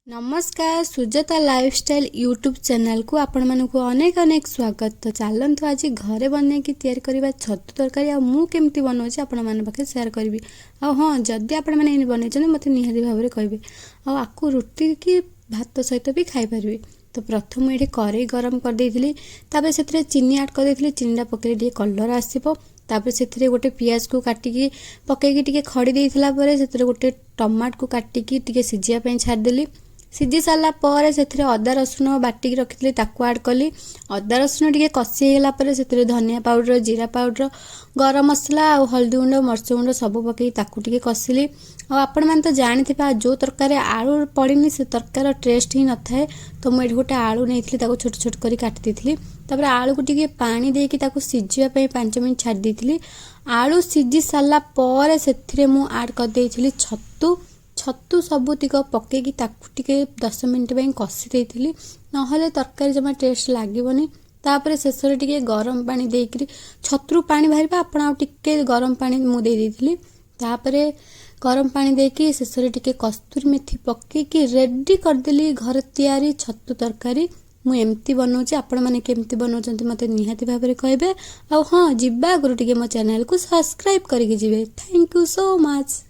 ନମସ୍କାର, Sujata lifestyle YouTube ଚ୍ୟାନେଲକୁ ଆପଣମାନଙ୍କୁ ଅନେକ ଅନେକ ସ୍ୱାଗତ। ତ ଚାଲନ୍ତୁ, ଆଜି ଘରେ ବନେଇକି ତିଆରି କରିବା ଛତୁ ତରକାରୀ ଆଉ ମୁଁ କେମିତି ବନାଉଛି ଆପଣମାନଙ୍କ ପାଖରେ ସେୟାର କରିବି। ଆଉ ହଁ, ଯଦି ଆପଣମାନେ ଏମିତି ବନେଇଛନ୍ତି, ମୋତେ ନିହାତି ଭାବରେ କହିବେ। ଆଉ ଆକୁ ରୁଟି କି ଭାତ ସହିତ ବି ଖାଇପାରିବେ। ତ ପ୍ରଥମେ ଏଠି କରେଇ ଗରମ କରିଦେଇଥିଲି। ତାପରେ ସେଥିରେ ଚିନି ଆଡ଼୍ କରିଦେଇଥିଲି। ଚିନିଟା ପକେଇଲେ ଟିକେ କଲର୍ ଆସିବ। ତାପରେ ସେଥିରେ ଗୋଟେ ପିଆଜକୁ କାଟିକି ପକେଇକି ଟିକେ ଖଡ଼ି ଦେଇଥିଲା ପରେ ସେଥିରେ ଗୋଟେ ଟମାଟୋକୁ କାଟିକି ଟିକେ ସିଝିବା ପାଇଁ ଛାଡ଼ିଦେଲି। ସିଝି ସାରିଲା ପରେ ସେଥିରେ ଅଦା ରସୁଣ ବାଟିକି ରଖିଥିଲି, ତାକୁ ଆଡ଼୍ କଲି। ଅଦା ରସୁଣ ଟିକେ କଷି ହେଇଗଲା ପରେ ସେଥିରେ ଧନିଆ ପାଉଡ଼ର, ଜିରା ପାଉଡ଼ର, ଗରମ ମସଲା ଆଉ ହଳଦୀ ଗୁଣ୍ଡ, ମରିଚ ଗୁଣ୍ଡ ସବୁ ପକେଇ ତାକୁ ଟିକେ କଷିଲି। ଆଉ ଆପଣମାନେ ତ ଜାଣିଥିବେ, ଯେଉଁ ତରକାରୀରେ ଆଳୁ ପଡ଼ିନି, ସେ ତରକାରୀର ଟେଷ୍ଟ ହିଁ ନଥାଏ। ତ ମୁଁ ଏଠି ଗୋଟେ ଆଳୁ ନେଇଥିଲି, ତାକୁ ଛୋଟ ଛୋଟ କରି କାଟି ଦେଇଥିଲି। ତାପରେ ଆଳୁକୁ ଟିକେ ପାଣି ଦେଇକି ତାକୁ ସିଝିବା ପାଇଁ 5 ମିନିଟ୍ ଛାଡ଼ି ଦେଇଥିଲି। ଆଳୁ ସିଝି ସାରିଲା ପରେ ସେଥିରେ ମୁଁ ଆଡ଼୍ କରିଦେଇଥିଲି ଛତୁ। ଛତୁ ସବୁତିକ ପକେଇକି ତାକୁ ଟିକେ 10 ମିନିଟ୍ ପାଇଁ କଷି ଦେଇଥିଲି, ନହେଲେ ତରକାରୀ ଜମା ଟେଷ୍ଟ ଲାଗିବନି। ତାପରେ ଶେଷରେ ଟିକେ ଗରମ ପାଣି ଦେଇକିରି, ଛତୁରୁ ପାଣି ବାହାରିବ, ଆପଣ ଆଉ ଟିକେ ଗରମ ପାଣି ମୁଁ ଦେଇ ଦେଇଥିଲି। ତାପରେ ଗରମ ପାଣି ଦେଇକି ଶେଷରେ ଟିକେ କସ୍ତୁରୀ ମେଥି ପକେଇକି ରେଡ଼ି କରିଦେଲି ଘରେ ତିଆରି ଛତୁ ତରକାରୀ। ମୁଁ ଏମିତି ବନାଉଛି, ଆପଣମାନେ କେମିତି ବନାଉଛନ୍ତି, ମୋତେ ନିହାତି ଭାବରେ କହିବେ। ଆଉ ହଁ, ଯିବା ଆଗରୁ ଟିକେ ମୋ ଚ୍ୟାନେଲକୁ ସବସ୍କ୍ରାଇବ୍ କରିକି ଯିବେ। Thank you so much.